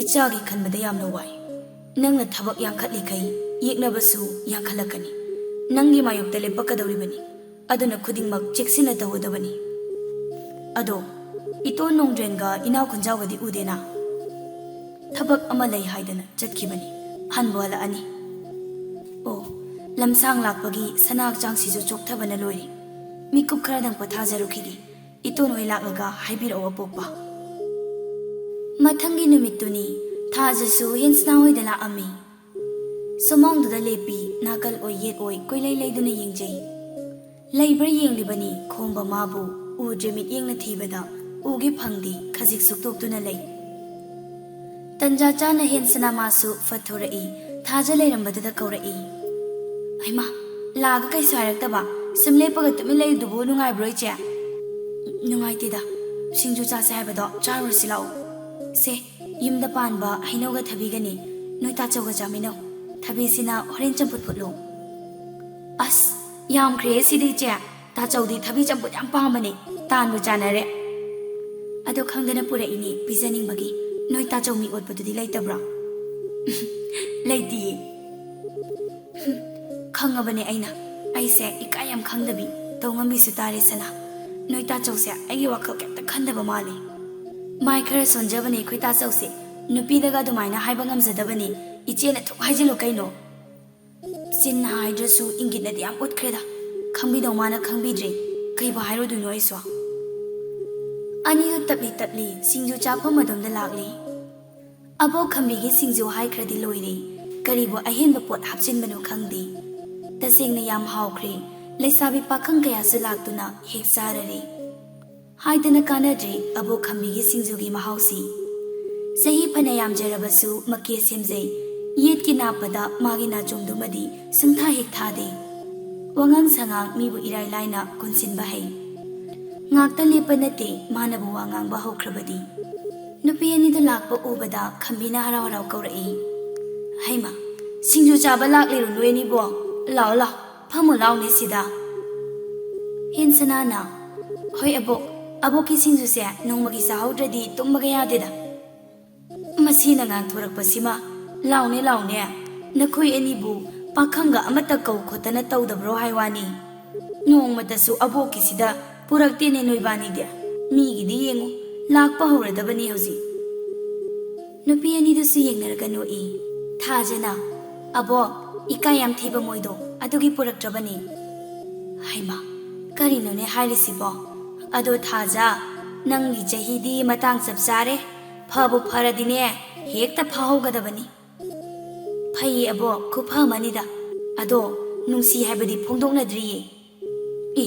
"ꯏꯆꯥꯒꯤ ꯈꯟꯕꯗ ꯌꯥꯝꯅ ꯋꯥꯏ꯫ ꯅꯪꯅ ꯊꯕꯛ ꯌꯥꯡꯈꯠꯂꯤꯈꯩ ꯌꯦꯛꯅꯕꯁꯨ ꯌꯥꯡꯈꯠꯂꯛꯀꯅꯤ꯫ ꯅꯪꯒꯤ ꯃꯥꯌꯣꯛꯇ ꯂꯦꯞꯄꯛꯀꯗꯧꯔꯤꯕꯅꯤ꯫ ꯑꯗꯨꯅ ꯈꯨꯗꯤꯡꯃꯛ ꯆꯦꯛꯁꯤꯟꯅ ꯇꯧꯒꯗꯕꯅꯤ꯫ ꯑꯗꯣ, ꯏꯇꯣꯟ ꯅꯣꯡꯗ꯭ꯔꯦꯟꯒ ꯏꯅꯥꯎ ꯈꯨꯟꯖꯥꯎꯒꯗꯤ ꯎꯗꯦꯅ? ꯊꯕꯛ ꯑꯃ ꯂꯩ ꯍꯥꯏꯗꯅ ꯆꯠꯈꯤꯕꯅꯤ꯫ ꯍꯟꯕꯨ ꯍꯜꯂꯛꯑꯅꯤ꯫ ꯑꯣ, ꯂꯝꯁꯥꯡ ꯂꯥꯛꯄꯒꯤ ꯁꯅꯥ ꯍꯛꯆꯥꯡꯁꯤꯁꯨ ꯆꯣꯛꯊꯕꯅ ꯂꯣꯏꯔꯦ꯫ ꯃꯤꯀꯨꯞ ꯈꯔꯗꯪ ꯄꯣꯊꯥꯖꯔꯨꯈꯤꯒꯦ꯫ ꯏꯇꯣꯟ ꯍꯣꯏ ꯂꯥꯛꯂꯒ ꯍꯥꯏꯕꯤꯔꯛꯑꯣ, ꯑꯄꯣꯛꯄ꯫" ꯃꯊꯪꯒꯤ ꯅꯨꯃꯤꯠꯇꯨꯅꯤ꯫ ꯊꯥꯖꯁꯨ ꯍꯦꯟꯁꯅꯥ ꯍꯣꯏꯗ ꯂꯥꯛꯑꯝꯃꯤ꯫ ꯁꯨꯃꯥꯡꯗꯨꯗ ꯂꯦꯞꯄꯤ, ꯅꯥꯀꯜ ꯑꯣꯏ ꯌꯦꯠ ꯑꯣꯏ ꯀꯣꯏꯂꯩ ꯂꯩꯗꯨꯅ ꯌꯦꯡꯖꯩ꯫ ꯂꯩꯕ꯭ꯔꯥ ꯌꯦꯡꯂꯤꯕꯅꯤ, ꯈꯣꯝꯕ ꯃꯥꯕꯨ ꯎꯗ꯭ꯔꯦ꯫ ꯃꯤꯠꯌꯦꯡꯅ ꯊꯤꯕꯗ ꯎꯒꯦ ꯐꯪꯗꯦ, ꯈꯖꯤꯛ ꯁꯨꯛꯇꯣꯛꯇꯨꯅ ꯂꯩ꯫ ꯇꯟꯖꯥ ꯆꯥꯅ ꯍꯦꯟꯁꯅꯥ ꯃꯥꯁꯨ ꯐꯠꯊꯣꯔꯛꯏ, ꯊꯥꯖ ꯂꯩꯔꯝꯕꯗꯨꯗ ꯀꯧꯔꯛꯏ꯫ "ꯍꯩꯃꯥ, ꯂꯥꯛꯑꯒ ꯀꯩꯁꯨ ꯍꯥꯏꯔꯛꯇꯕ? ꯁꯨꯝ ꯂꯦꯞꯄꯒ ꯇꯨꯃꯤꯟ ꯂꯩꯔꯤꯗꯨꯕꯨ ꯅꯨꯡꯉꯥꯏꯕ꯭ꯔꯣ, ꯏꯆꯦ?" "ꯅꯨꯡꯉꯥꯏꯇꯦꯗ, ꯁꯤꯡꯖꯨ ꯆꯥꯁꯦ ꯍꯥꯏꯕꯗꯣ ꯆꯥꯔꯨꯔꯁꯤ ꯂꯥꯛꯑꯣ꯫ ꯁꯦ, ꯌꯨꯝꯗ ꯄꯥꯟꯕ ꯍꯩꯅꯧꯒ ꯊꯕꯤꯒꯅꯤ, ꯅꯣꯏ ꯇꯥꯆꯧꯒ ꯆꯥꯃꯤꯟꯅꯧ꯫ ꯊꯕꯤꯁꯤꯅ ꯍꯣꯔꯦꯟ ꯆꯝꯐꯨꯠ ꯐꯨꯠꯂꯨ꯫" "ꯑꯁ, ꯌꯥꯝꯈ꯭ꯔꯦ ꯁꯤꯗꯤ, ꯏꯆꯦ꯫ ꯇꯥꯆꯧꯗꯤ ꯊꯕꯤ ꯆꯝꯐꯨꯠ ꯌꯥꯝ ꯄꯥꯝꯕꯅꯦ, ꯇꯥꯟꯕꯨ ꯆꯥꯅꯔꯦ꯫" "ꯑꯗꯣ ꯈꯪꯗꯅ ꯄꯨꯔꯛꯏꯅꯦ, ꯄꯤꯖꯅꯤꯡꯕꯒꯤ꯫ ꯅꯣꯏ ꯇꯥꯆꯧ ꯃꯤ ꯑꯣꯠꯄꯗꯨꯗꯤ ꯂꯩꯇꯕ꯭ꯔꯣ?" "ꯂꯩꯇꯤꯌꯦ꯫" "ꯈꯪꯉꯕꯅꯦ ꯑꯩꯅ꯫ ꯑꯩꯁꯦ ꯏꯀꯥꯏ ꯌꯥꯝ ꯈꯪꯗꯕꯤ, ꯇꯧꯉꯝꯕꯤꯁꯨ ꯇꯥꯔꯦ ꯁꯅꯥ꯫ ꯅꯣꯏ ꯇꯥꯆꯧꯁꯦ ꯑꯩꯒꯤ ꯋꯥꯈꯜ ꯀꯩꯝꯇ ꯈꯟꯗꯕ ꯃꯥꯜꯂꯦ꯫ ꯃꯥꯏ ꯈꯔ ꯁꯣꯟꯖꯕꯅꯦ ꯑꯩꯈꯣꯏ ꯇꯥꯆꯧꯁꯦ꯫ ꯅꯨꯄꯤꯗꯒ ꯑꯗꯨꯃꯥꯏꯅ ꯍꯥꯏꯕ ꯉꯝꯖꯗꯕꯅꯦ꯫ ꯏꯆꯦꯅ ꯑꯗꯨꯝ ꯍꯥꯏꯖꯤꯜꯂꯨ ꯀꯩꯅꯣ꯫" ꯆꯤꯟꯅ ꯍꯥꯏꯗ꯭ꯔꯁꯨ ꯏꯪꯒꯤꯠꯅꯗꯤ ꯌꯥꯝ ꯎꯠꯈ꯭ꯔꯦꯗ꯫ ꯈꯪꯕꯤꯗꯧ ꯃꯥꯅ ꯈꯪꯕꯤꯗ꯭ꯔꯦ꯫ ꯀꯩꯕꯨ ꯍꯥꯏꯔꯨꯗꯣꯏꯅꯣ ꯑꯩꯁꯨ꯫ ꯑꯅꯤꯗꯨ ꯇꯞꯂꯤ ꯇꯞꯂꯤ ꯁꯤꯡꯖꯨ ꯆꯥꯐꯝ ꯑꯗꯣꯝꯗ ꯂꯥꯛꯂꯤ꯫ ꯑꯕꯣꯛ ꯈꯝꯕꯤꯒꯤ ꯁꯤꯡꯖꯨ ꯍꯥꯏꯈ꯭ꯔꯗꯤ ꯂꯣꯏꯔꯦ꯫ ꯀꯔꯤꯕꯨ ꯑꯍꯦꯟꯕ ꯄꯣꯠ ꯍꯥꯞꯆꯤꯟꯕꯅꯣ ꯈꯪꯗꯦ꯫ ꯇꯁꯦꯡꯅ ꯌꯥꯝ ꯍꯥꯎꯈ꯭ꯔꯦ꯫ ꯂꯩꯁꯥꯕꯤ ꯄꯥꯈꯪ ꯀꯌꯥꯁꯨ ꯂꯥꯛꯇꯨꯅ ꯍꯦꯛ ꯆꯥꯔꯔꯦ꯫ ꯍꯥꯏꯗꯅ ꯀꯥꯟꯅꯗ꯭ꯔꯦ ꯑꯕꯣꯛ ꯈꯝꯕꯤꯒꯤ ꯁꯤꯡꯖꯨꯒꯤ ꯃꯍꯥꯎꯁꯤ꯫ ꯆꯍꯤ ꯐꯅ ꯌꯥꯝꯖꯔꯕꯁꯨ ꯃꯀꯦ ꯁꯦꯝꯖꯩ꯫ ꯌꯦꯠꯀꯤ ꯅꯥꯞꯄꯗ ꯃꯥꯒꯤ ꯅꯥꯆꯣꯝꯗꯨꯃꯗꯤ ꯁꯨꯡꯊꯥ ꯍꯦꯛ ꯊꯥꯗꯦ꯫ ꯋꯥꯉꯥꯡ ꯁꯉꯥꯡ ꯃꯤꯕꯨ ꯏꯔꯥꯏ ꯂꯥꯏꯅ ꯀꯣꯟꯁꯤꯟꯕ ꯍꯩ꯫ ꯉꯥꯛꯇ ꯂꯦꯞꯄ ꯅꯠꯇꯦ, ꯃꯥꯅꯕꯨ ꯋꯥ ꯉꯥꯡꯕ ꯍꯧꯈ꯭ꯔꯕꯗꯤ꯫ ꯅꯨꯄꯤ ꯑꯅꯤꯗꯨ ꯂꯥꯛꯄ ꯎꯕꯗ ꯈꯝꯕꯤꯅ ꯍꯔꯥꯎ ꯍꯔꯥꯎ ꯀꯧꯔꯛꯏ, "ꯍꯩꯃ, ꯁꯤꯡꯖꯨ ꯆꯥꯕ ꯂꯥꯛꯂꯤꯔꯣ ꯅꯣꯏ ꯑꯅꯤꯕꯣ? ꯂꯥꯛꯑꯣ ꯂꯥꯛꯑꯣ, ꯐꯝꯃꯨ ꯂꯥꯎꯅꯦ ꯁꯤꯗ꯫" ꯍꯦꯟꯁꯅꯥꯅ, "ꯍꯣꯏ ꯑꯕꯣꯛ, ꯑꯕꯣꯛꯀꯤ ꯁꯤꯡꯖꯨꯁꯦ ꯅꯣꯡꯃꯒꯤ ꯆꯥꯍꯧꯗ꯭ꯔꯗꯤ ꯇꯨꯝꯕꯒ ꯌꯥꯗꯦꯗ꯫" ꯃꯁꯤꯅ ꯉꯥꯡꯊꯣꯔꯛꯄꯁꯤꯃ, "ꯂꯥꯎꯅꯦ ꯂꯥꯎꯅꯦ, ꯅꯈꯣꯏ ꯑꯅꯤꯕꯨ ꯄꯥꯈꯪꯒ ꯑꯃꯠꯇ ꯀꯧ ꯈꯣꯠꯇꯅ ꯇꯧꯗꯕ꯭ꯔꯣ ꯍꯥꯏ ꯋꯥꯅꯤ? ꯅꯣꯡꯃꯇꯁꯨ ꯑꯕꯣꯛꯀꯤꯁꯤꯗ ꯄꯨꯔꯛꯇꯦꯅꯦ ꯅꯣꯏꯕꯥꯅꯤꯗꯤ꯫ ꯃꯤꯒꯤꯗꯤ ꯌꯦꯡꯉꯨ, ꯂꯥꯛꯄ ꯍꯧꯔꯗꯕꯅꯤ ꯍꯧꯖꯤꯛ꯫" ꯅꯨꯄꯤ ꯑꯅꯤꯗꯨꯁꯨ ꯌꯦꯡꯅꯔꯒ ꯅꯣꯛꯏ꯫ ꯊꯥꯖꯅ, "ꯑꯕꯣꯛ, ꯏꯀꯥꯏ ꯌꯥꯝ ꯊꯤꯕ ꯃꯣꯏꯗꯣ, ꯑꯗꯨꯒꯤ ꯄꯨꯔꯛꯇ꯭ꯔꯕꯅꯤ꯫" ꯍꯩꯃꯥ, ꯀꯔꯤꯅꯣꯅꯦ ꯍꯥꯏꯔꯤꯁꯤꯕꯣ? ꯑꯗꯣ ꯊꯥꯖ, ꯅꯪꯒꯤ ꯆꯍꯤꯗꯤ ꯃꯇꯥꯡ ꯆꯞ ꯆꯥꯔꯦ꯫ ꯐꯕꯨ ꯐꯔꯗꯤꯅꯦ, ꯍꯦꯛꯇ ꯐꯥꯍꯧꯒꯗꯕꯅꯤ꯫ ꯐꯩꯌꯦ ꯑꯕꯣꯛ, ꯈꯨꯐ ꯑꯃꯅꯤꯗ꯫ ꯑꯗꯣ ꯅꯨꯡꯁꯤ ꯍꯥꯏꯕꯗꯤ ꯐꯣꯡꯗꯣꯛꯅꯗ꯭ꯔꯤꯌꯦ꯫ ꯏ,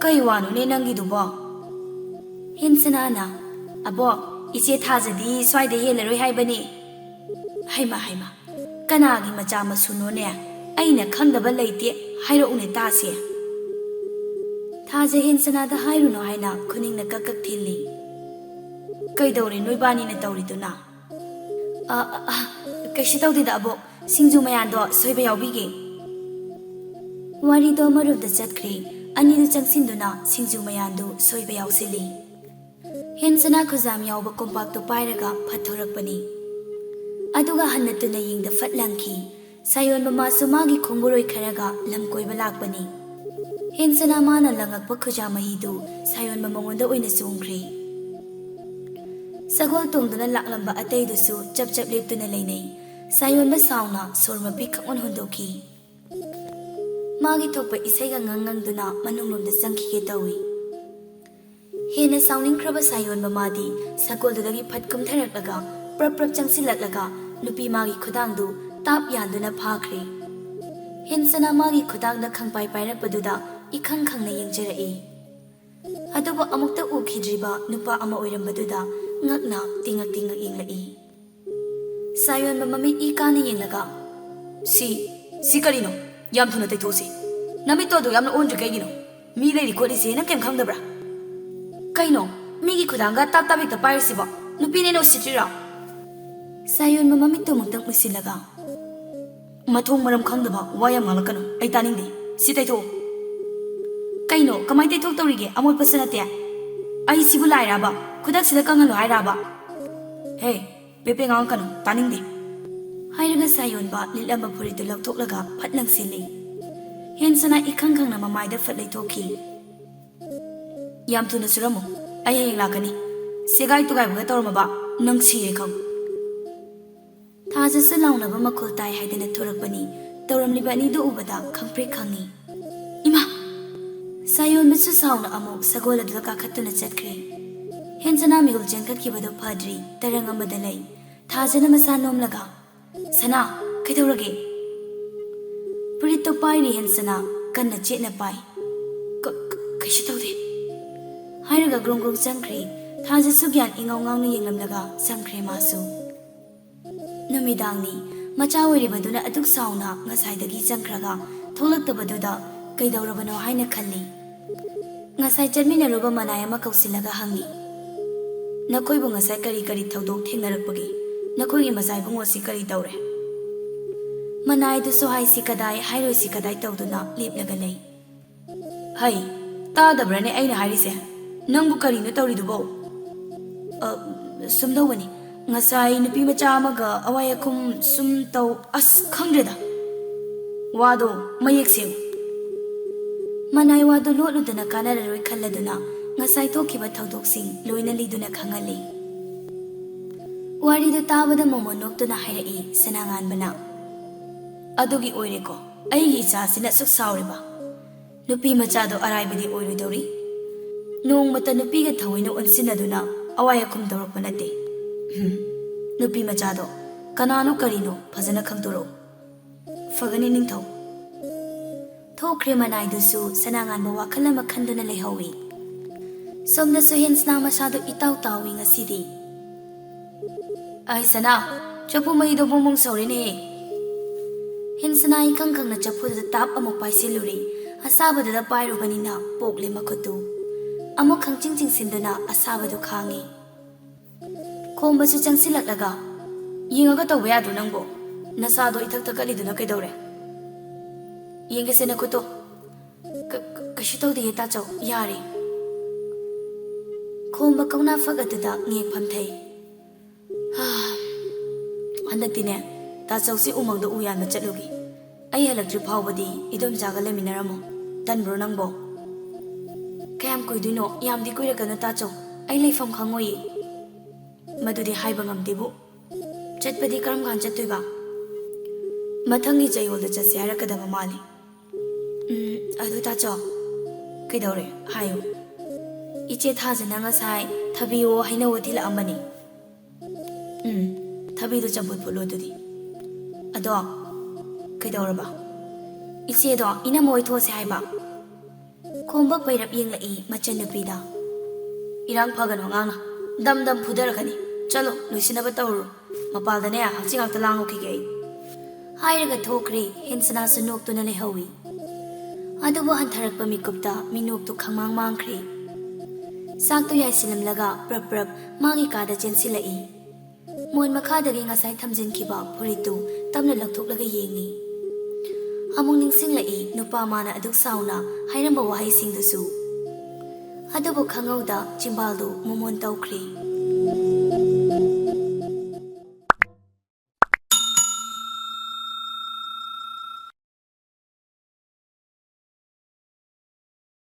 ꯀꯩ ꯋꯥꯅꯣꯅꯦ ꯅꯪꯒꯤꯗꯨꯕꯣ? ꯍꯦꯟꯁꯅꯥꯅ, "ꯑꯕꯣꯛ, ꯏꯆꯦ ꯊꯥꯖꯗꯤ ꯁ꯭ꯋꯥꯏꯗ ꯍꯦꯜꯂꯔꯣꯏ ꯍꯥꯏꯕꯅꯤ꯫" ꯍꯩꯃꯥ ꯍꯩꯃꯥ, ꯀꯅꯥꯒꯤ ꯃꯆꯥ ꯃꯁꯨꯅꯣꯅꯦ? ꯑꯩꯅ ꯈꯪꯗꯕ ꯂꯩꯇꯦ, ꯍꯥꯏꯔꯛꯎꯅꯦ ꯇꯥꯁꯦ꯫ ꯊꯥꯖ ꯍꯦꯟꯁꯅꯥꯗ ꯍꯥꯏꯔꯨꯅꯨ ꯍꯥꯏꯅ ꯈꯨꯅꯤꯡꯅ ꯀꯛ ꯀꯛ ꯊꯤꯜꯂꯤ꯫ "ꯀꯩꯗꯧꯔꯦ ꯅꯣꯏꯕꯥꯅꯤꯅ ꯇꯧꯔꯤꯗꯨꯅ?" "ꯑ, ꯑ, ꯑ, ꯀꯩꯁꯨ ꯇꯧꯗꯦꯗ ꯑꯕꯣꯛ, ꯁꯤꯡꯖꯨ ꯃꯌꯥꯟꯗꯣ ꯁꯣꯏꯕ ꯌꯥꯎꯕꯤꯒꯦ꯫" ꯋꯥꯔꯤꯗꯣ ꯑꯃꯔꯣꯝꯗ ꯆꯠꯈ꯭ꯔꯦ꯫ ꯑꯅꯤꯗꯨ ꯆꯪꯁꯤꯟꯗꯨꯅ ꯁꯤꯡꯖꯨ ꯃꯌꯥꯟꯗꯨ ꯁꯣꯏꯕ ꯌꯥꯎꯁꯤꯜꯂꯤ꯫ ꯍꯦꯟꯁꯅꯥ ꯈꯨꯖꯥꯝ ꯌꯥꯎꯕ ꯀꯣꯝꯄꯥꯛꯇꯨ ꯄꯥꯏꯔꯒ ꯐꯠꯊꯣꯔꯛꯄꯅꯤ꯫ ꯑꯗꯨꯒ ꯍꯟꯅ ꯇꯨꯅ ꯌꯦꯡꯗ ꯐꯠ ꯂꯪꯈꯤ꯫ ꯁꯥꯌꯣꯟꯕ ꯃꯥꯁꯨ ꯃꯥꯒꯤ ꯈꯣꯡꯕꯨꯔꯣꯏ ꯈꯔꯒ ꯂꯝ ꯀꯣꯏꯕ ꯂꯥꯛꯄꯅꯤ꯫ ꯍꯦꯟꯁꯅꯥ ꯃꯥꯅ ꯂꯪꯉꯛꯄ ꯈꯨꯖꯥ ꯃꯍꯤꯗꯨ ꯁꯥꯌꯣꯟꯕ ꯃꯉꯣꯟꯗ ꯑꯣꯏꯅ ꯆꯣꯡꯈ꯭ꯔꯦ꯫ ꯁꯒꯣꯜ ꯇꯣꯡꯗꯨꯅ ꯂꯥꯛꯂꯝꯕ ꯑꯇꯩꯗꯨꯁꯨ ꯆꯞ ꯆꯞ ꯂꯦꯞꯇꯨꯅ ꯂꯩꯅꯩ꯫ ꯁꯥꯌꯣꯟꯕ ꯁꯥꯎꯅ ꯁꯣꯔ ꯃꯄꯤ ꯈꯛ ꯑꯣꯟ ꯍꯣꯟꯗꯣꯛꯈꯤ꯫ ꯃꯥꯒꯤ ꯊꯣꯛꯄ ꯏꯁꯩꯒ ꯉꯪ ꯉꯪꯗꯨꯅ ꯃꯅꯨꯡꯂꯣꯝꯗ ꯆꯪꯈꯤꯒꯦ ꯇꯧꯏ꯫ ꯍꯦꯟꯅ ꯁꯥꯎꯅꯤꯡꯈ꯭ꯔꯕ ꯁꯥꯌꯣꯟꯕ ꯃꯥꯗꯤ ꯁꯒꯣꯜꯗꯨꯗꯒꯤ ꯐꯠ ꯀꯨꯝꯊꯔꯛꯂꯒ ꯄ꯭ꯔꯞ ꯄ꯭ꯔꯞ ꯆꯪꯁꯤꯜꯂꯛꯂꯒ ꯅꯨꯄꯤ ꯃꯥꯒꯤ ꯈꯨꯗꯥꯡꯗꯨ ꯇꯥꯞ ꯌꯥꯟꯗꯨꯅ ꯐꯥꯈ꯭ꯔꯦ꯫ ꯍꯦꯟꯁꯅꯥ ꯃꯥꯒꯤ ꯈꯨꯗꯥꯡꯗ ꯈꯪꯄꯥꯏ ꯄꯥꯏꯔꯛꯄꯗꯨꯗ ꯏꯈꯪ ꯈꯪꯅ ꯌꯦꯡꯖꯔꯛꯏ꯫ ꯑꯗꯨꯕꯨ ꯑꯃꯨꯛꯇ ꯎꯈꯤꯗ꯭ꯔꯤꯕ ꯅꯨꯄꯥ ꯑꯃ ꯑꯣꯏꯔꯝꯕꯗꯨꯗ ꯉꯛꯅ ꯇꯤꯉꯛ ꯇꯤꯉꯛ ꯌꯦꯡꯂꯛꯏ꯫ ꯁꯥꯌꯣꯟꯕ ꯃꯃꯤꯠ ꯏ ꯀꯥꯅ ꯌꯦꯡꯂꯒ, "ꯁꯤ, ꯁꯤ ꯀꯔꯤꯅꯣ? ꯌꯥꯝ ꯊꯨꯅ ꯇꯩꯊꯣꯛꯁꯤ꯫ ꯅꯃꯤꯠꯇꯣ ꯑꯗꯨ ꯌꯥꯝꯅ ꯑꯣꯟꯗ꯭ꯔꯤ ꯀꯩꯒꯤꯅꯣ? ꯃꯤ ꯂꯩꯔꯤ ꯈꯣꯠꯂꯤꯁꯦ ꯅꯪ ꯀꯩꯝ ꯈꯪꯗꯕ꯭ꯔꯥ? ꯀꯩꯅꯣ, ꯃꯤꯒꯤ ꯈꯨꯗꯥꯡꯒ ꯇꯥꯞ ꯇꯥꯞ ꯍꯦꯛꯇ ꯄꯥꯏꯔꯤꯁꯤꯕꯣ? ꯅꯨꯄꯤꯅꯦꯅ ꯎꯁꯤꯠꯇ꯭ꯔꯤꯔꯣ?" ꯁꯥꯌꯣꯟꯕ ꯃꯃꯤꯠꯇꯣ ꯑꯃꯨꯛꯇꯪ ꯎꯏꯁꯤꯜꯂꯒ, "ꯃꯊꯣꯡ ꯃꯔꯝ ꯈꯪꯗꯕ ꯋꯥ ꯌꯥꯝ ꯉꯥꯡꯂꯛꯀꯅꯨ꯫ ꯑꯩ ꯇꯥꯅꯤꯡꯗꯦ꯫ ꯁꯤ ꯇꯩꯊꯣꯛꯑꯣ꯫" "ꯀꯩꯅꯣ, ꯀꯃꯥꯏꯅ ꯇꯩꯊꯣꯛꯇꯧꯔꯤꯒꯦ? ꯑꯃꯣꯠꯄꯁꯨ ꯅꯠꯇꯦ꯫ ꯑꯩ ꯁꯤꯕꯨ ꯂꯥꯏꯔꯕ? ꯈꯨꯗꯛꯁꯤꯗ ꯀꯪꯍꯜꯂꯣ ꯍꯥꯏꯔꯕ? ꯍꯦ, ꯄꯦꯄꯦ ꯉꯥꯡꯉꯛꯀꯅꯨ, ꯇꯥꯅꯤꯡꯗꯦ꯫" ꯍꯥꯏꯔꯒ ꯁꯥꯌꯣꯟꯕ ꯂꯤꯠꯂꯝꯕ ꯐꯨꯔꯤꯠꯇꯨ ꯂꯧꯊꯣꯛꯂꯒ ꯐꯠ ꯂꯪꯁꯤꯜꯂꯤ꯫ ꯍꯦꯟꯁꯅ ꯏꯈꯪ ꯈꯪꯅ ꯃꯃꯥꯏꯗ ꯐꯠ ꯂꯩꯊꯣꯛꯈꯤ꯫ "ꯌꯥꯝ ꯊꯨꯅ ꯁꯨꯔꯝꯃꯨ, ꯑꯩ ꯍꯌꯦꯡ ꯂꯥꯛꯀꯅꯤ꯫ ꯁꯦꯒꯥꯏ ꯇꯨꯒꯥꯏꯕꯒ ꯇꯧꯔꯝꯃꯕ ꯅꯪ ꯁꯤꯔꯦ ꯈꯪ꯫" ꯊꯥꯖꯁꯨ ꯂꯥꯎꯅꯕ ꯃꯈꯣꯜ ꯇꯥꯏ ꯍꯥꯏꯗꯅ ꯊꯣꯔꯛꯄꯅꯤ꯫ ꯇꯧꯔꯝꯂꯤꯕ ꯑꯅꯤꯗꯨ ꯎꯕꯗ ꯈꯪꯄ꯭ꯔꯦꯛ ꯈꯪꯉꯤ꯫ "ꯏꯃꯥ!" ꯁꯥꯌꯣꯟꯕꯁꯨ ꯁꯥꯎꯅ ꯑꯃꯨꯛ ꯁꯒꯣꯜ ꯑꯗꯨꯗ ꯀꯥꯈꯠꯇꯨꯅ ꯆꯠꯈ꯭ꯔꯦ꯫ ꯍꯦꯟꯁꯅꯥ ꯃꯤꯍꯨꯜ ꯆꯦꯟꯈꯠꯈꯤꯕꯗꯨ ꯐꯗ꯭ꯔꯤ, ꯇꯔꯪ ꯑꯃꯗ ꯂꯩ꯫ ꯊꯥꯖꯅ ꯃꯁꯥ ꯅꯣꯝꯂꯒ, "ꯁꯅꯥ, ꯀꯩꯗꯧꯔꯒꯦ?" ꯐꯨꯔꯤꯠꯇꯣ ꯄꯥꯏꯔꯤ ꯍꯦꯟꯁꯅꯥ, ꯀꯟꯅ ꯆꯦꯠꯅ ꯄꯥꯏ꯫ "ꯀ-, ꯀ-, ꯀꯩꯁꯨ ꯇꯧꯗꯦ," ꯍꯥꯏꯔꯒ ꯒ꯭ꯔꯣꯡ ꯒ꯭ꯔꯣꯡ ꯆꯪꯈ꯭ꯔꯦ꯫ ꯊꯥꯖꯁꯨ ꯒ꯭ꯌꯥꯟ ꯏꯉꯥꯎ ꯉꯥꯎꯅ ꯌꯦꯡꯂꯝꯂꯒ ꯆꯪꯈ꯭ꯔꯦ ꯃꯥꯁꯨ꯫ ꯅꯨꯃꯤꯗꯥꯡꯅꯤ꯫ ꯃꯆꯥ ꯑꯣꯏꯔꯤꯕꯗꯨꯅ ꯑꯗꯨꯛ ꯁꯥꯎꯅ ꯉꯁꯥꯏꯗꯒꯤ ꯆꯪꯈ꯭ꯔꯒ ꯊꯣꯛꯂꯛꯇꯕꯗꯨꯗ ꯀꯩꯗꯧꯔꯕꯅꯣ ꯍꯥꯏꯅ ꯈꯜꯂꯤ꯫ ꯉꯁꯥꯏ ꯆꯠꯃꯤꯟꯅꯔꯨꯕ ꯃꯅꯥꯏ ꯑꯃ ꯀꯧꯁꯤꯜꯂꯒ ꯍꯪꯉꯤ, "ꯅꯈꯣꯏꯕꯨ ꯉꯁꯥꯏ ꯀꯔꯤ ꯀꯔꯤ ꯊꯧꯗꯣꯛ ꯊꯦꯡꯅꯔꯛꯄꯒꯦ? ꯅꯈꯣꯏꯒꯤ ꯃꯆꯥ ꯏꯕꯨꯡꯉꯣꯁꯤ ꯀꯔꯤ ꯇꯧꯔꯦ?" ꯃꯅꯥꯏꯗꯨꯁꯨ ꯍꯥꯏꯁꯤ ꯀꯗꯥꯏ, ꯍꯥꯏꯔꯣꯏꯁꯤ ꯀꯗꯥꯏ ꯇꯧꯗꯨꯅ ꯂꯦꯞꯂꯒ ꯂꯩ꯫ "ꯍꯩ, ꯇꯥꯗꯕ꯭ꯔꯥꯅꯦ ꯑꯩꯅ ꯍꯥꯏꯔꯤꯁꯦ? ꯅꯪꯕꯨ ꯀꯔꯤꯅꯣ ꯇꯧꯔꯤꯗꯨꯕꯣ?" "ꯑ, ꯁꯨꯝ ꯇꯧꯕꯅꯤ꯫ ꯉꯁꯥꯏ ꯅꯨꯄꯤ ꯃꯆꯥ ꯑꯃꯒ ꯑꯋꯥꯏ ꯑꯈꯨꯝ ꯁꯨꯝ ꯇꯧ, ꯑꯁ, ꯈꯪꯗ꯭ꯔꯦꯗ꯫ ꯋꯥꯗꯣ ꯃꯌꯦꯛ ꯁꯦꯡꯉꯨ꯫" ꯃꯅꯥꯏ ꯋꯥꯗꯨ ꯂꯣꯠꯂꯨꯗꯅ ꯀꯥꯟꯅꯔꯔꯣꯏ ꯈꯜꯂꯗꯨꯅ ꯉꯁꯥꯏ ꯊꯣꯛꯈꯤꯕ ꯊꯧꯗꯣꯛꯁꯤꯡ ꯂꯣꯏꯅ ꯂꯤꯗꯨꯅ ꯈꯪꯍꯜꯂꯤ꯫ ꯋꯥꯔꯤꯗꯨ ꯇꯥꯕꯗ ꯃꯣꯃꯣꯟ ꯅꯣꯛꯇꯨꯅ ꯍꯥꯏꯔꯛꯏ ꯁꯅꯥꯉꯥꯟꯕꯅ, "ꯑꯗꯨꯒꯤ ꯑꯣꯏꯔꯦꯀꯣ ꯑꯩꯒꯤ ꯏꯆꯥꯁꯤꯅ ꯑꯁꯨꯛ ꯁꯥꯎꯔꯤꯕ꯫ ꯅꯨꯄꯤ ꯃꯆꯥꯗꯣ ꯑꯔꯥꯏꯕꯗꯤ ꯑꯣꯏꯔꯣꯏꯗꯧꯔꯤ꯫ ꯅꯣꯡꯃꯇ ꯅꯨꯄꯤꯒ ꯊꯑꯣꯏꯅ ꯑꯣꯟꯁꯤꯟꯅꯗꯨꯅ ꯑꯋꯥꯏ ꯑꯈꯨꯝ ꯇꯧꯔꯛꯄ ꯅꯠꯇꯦ꯫ ꯍꯨꯝ, ꯅꯨꯄꯤ ꯃꯆꯥꯗꯣ ꯀꯅꯥꯅꯣ ꯀꯔꯤꯅꯣ ꯐꯖꯅ ꯈꯪꯗꯣꯔꯛꯎ꯫ ꯐꯒꯅꯤ ꯅꯤꯡꯊꯧ꯫" ꯊꯣꯛꯈ꯭ꯔꯦ ꯃꯅꯥꯏꯗꯨꯁꯨ ꯁꯅꯥꯉꯥꯟꯕ ꯋꯥꯈꯜ ꯑꯃ ꯈꯟꯗꯨꯅ ꯂꯩꯍꯧꯏ꯫ ꯁꯣꯝꯗꯁꯨ ꯍꯦꯟꯁꯅꯥ ꯃꯁꯥꯗꯣ ꯏꯇꯥꯎ ꯇꯥꯎꯏ ꯉꯁꯤꯗꯤ꯫ "ꯑꯩ ꯁꯅꯥ, ꯆꯐꯨ ꯃꯩꯗꯣ ꯕꯨꯡ ꯕꯨꯡ ꯁꯧꯔꯦꯅꯦ!" ꯍꯦꯟꯁꯅꯥ ꯏꯈꯪ ꯈꯪꯅ ꯆꯐꯨꯗꯨꯗ ꯇꯥꯞ ꯑꯃꯨꯛ ꯄꯥꯏꯁꯤꯜꯂꯨꯔꯦ꯫ ꯑꯁꯥꯕꯗꯨꯗ ꯄꯥꯏꯔꯨꯕꯅꯤꯅ ꯄꯣꯛꯂꯦ ꯃꯈꯨꯠꯇꯨ꯫ ꯑꯃꯨꯛ ꯈꯪꯆꯤꯡ ꯆꯤꯡꯁꯤꯟꯗꯨꯅ ꯑꯁꯥꯕꯗꯨ ꯈꯥꯡꯉꯤ꯫ ꯈꯣꯝꯕꯁꯨ ꯆꯪꯁꯤꯜꯂꯛꯂꯒ, "ꯌꯦꯡꯉꯒ ꯇꯧꯕ ꯌꯥꯗ꯭ꯔꯣ ꯅꯪꯕꯣ? ꯅꯁꯥꯗꯣ ꯏꯊꯛ ꯊꯛꯀꯠꯂꯤꯗꯨꯅ ꯀꯩꯗꯧꯔꯦ? ꯌꯦꯡꯒꯦꯁꯦ ꯅꯈꯨꯠꯇꯣ꯫" "ꯀ-, ꯀ-, ꯀꯩꯁꯨ ꯇꯧꯗꯤꯌꯦ ꯇꯥꯆꯧ, ꯌꯥꯔꯦ꯫" ꯈꯣꯝꯕ ꯀꯧꯅꯥ ꯐꯛ ꯑꯗꯨꯗ ꯉꯦꯛ ꯐꯝꯊꯩ꯫ ꯍꯥ, ꯍꯟꯗꯛꯇꯤꯅꯦ, ꯇꯥꯆꯧꯁꯤ ꯎꯃꯪꯗ ꯎ ꯌꯥꯟꯕ ꯆꯠꯂꯨꯒꯦ꯫ ꯑꯩ ꯍꯜꯂꯛꯇ꯭ꯔꯤ ꯐꯥꯎꯕꯗꯤ ꯏꯗꯣꯝꯆꯥꯒ ꯂꯩꯃꯤꯟꯅꯔꯝꯃꯣ꯫ ꯇꯟꯕ꯭ꯔꯣ ꯅꯪꯕꯣ? "ꯀꯌꯥꯝ ꯀꯨꯏꯗꯣꯏꯅꯣ? ꯌꯥꯝꯗꯤ ꯀꯨꯏꯔꯛꯀꯅꯨ ꯇꯥꯆꯧ, ꯑꯩ ꯂꯩꯐꯝ ꯈꯪꯉꯣꯏꯌꯦ꯫" "ꯃꯗꯨꯗꯤ ꯍꯥꯏꯕ ꯉꯝꯗꯦꯕꯨ꯫ ꯆꯠꯄꯗꯤ ꯀꯔꯝ ꯀꯥꯟ ꯆꯠꯇꯣꯏꯕ?" "ꯃꯊꯪꯒꯤ ꯆꯌꯣꯜꯗ ꯆꯠꯁꯦ ꯍꯥꯏꯔꯛꯀꯗꯕ ꯃꯥꯜꯂꯤ꯫" "ꯎꯝ, ꯑꯗꯨ ꯇꯥꯆꯧ꯫" "ꯀꯩꯗꯧꯔꯦ? ꯍꯥꯏꯌꯨ꯫" "ꯏꯆꯦ ꯊꯥꯖꯅ ꯉꯁꯥꯏ ꯊꯕꯤꯋꯣ ꯍꯩꯅꯧꯋꯣ ꯊꯤꯜꯂꯛꯑꯝꯕꯅꯤ꯫" "ꯎꯝ, ꯊꯕꯤꯗꯣ ꯆꯝꯐꯨꯠ ꯐꯨꯠꯂꯣ ꯑꯗꯨꯗꯤ꯫" "ꯑꯗꯣ ꯀꯩꯗꯧꯔꯕ?" "ꯏꯆꯦꯗꯣ ꯏꯅꯝꯃ ꯍꯣꯏ ꯊꯣꯛꯑꯁꯦ ꯍꯥꯏꯕ꯫" ꯈꯣꯝꯕ ꯄꯩꯔꯞ ꯌꯦꯡꯂꯛꯏ ꯃꯆꯟꯅꯨꯄꯤꯗ꯫ "ꯏꯔꯥꯡ ꯐꯒꯅꯨ ꯑꯉꯥꯡꯅ, ꯗꯝ ꯗꯝ ꯐꯨꯗꯔꯛꯀꯅꯤ꯫ ꯆꯠꯂꯣ, ꯂꯣꯏꯁꯤꯟꯅꯕ ꯇꯧꯔꯨꯔꯣ꯫ ꯃꯄꯥꯜꯗꯅꯦ ꯍꯛꯆꯤꯛ ꯉꯥꯛꯇ ꯂꯥꯡꯉꯨꯈꯤꯒꯦ ꯑꯩ꯫" ꯍꯥꯏꯔꯒ ꯊꯣꯛꯈ꯭ꯔꯦ꯫ ꯍꯦꯟꯁꯅꯥꯁꯨ ꯅꯣꯛꯇꯨꯅ ꯂꯩꯍꯧꯏ꯫ ꯑꯗꯨꯕꯨ ꯍꯟꯊꯔꯛꯄ ꯃꯤꯀꯨꯞꯇ ꯃꯤꯅꯣꯛꯇꯨ ꯈꯪꯃꯥꯡ ꯃꯥꯡꯈ꯭ꯔꯦ꯫ ꯆꯥꯛꯇꯨ ꯌꯥꯏꯁꯤꯜꯂꯝꯂꯒ ꯄ꯭ꯔꯞ ꯄ꯭ꯔꯞ ꯃꯥꯒꯤ ꯀꯥꯗ ꯆꯦꯟꯁꯤꯜꯂꯛꯏ꯫ ꯃꯣꯟ ꯃꯈꯥꯗꯒꯤ ꯉꯁꯥꯏ ꯊꯝꯖꯤꯟꯈꯤꯕ ꯐꯨꯔꯤꯠꯇꯨ ꯇꯞꯅ ꯂꯧꯊꯣꯛꯂꯒ ꯌꯦꯡꯉꯤ꯫ ꯑꯃꯨꯛ ꯅꯤꯡꯁꯤꯡꯂꯛꯏ ꯅꯨꯄꯥ ꯃꯥꯅ ꯑꯗꯨꯛ ꯁꯥꯎꯅ ꯍꯥꯏꯔꯝꯕ ꯋꯥꯍꯩꯁꯤꯡꯗꯨꯁꯨ꯫ ꯑꯗꯨꯕꯨ ꯈꯪꯍꯧꯗ ꯆꯤꯝꯕꯥꯜꯗꯨ ꯃꯣꯃꯣꯟ ꯇꯧꯈ꯭ꯔꯦ꯫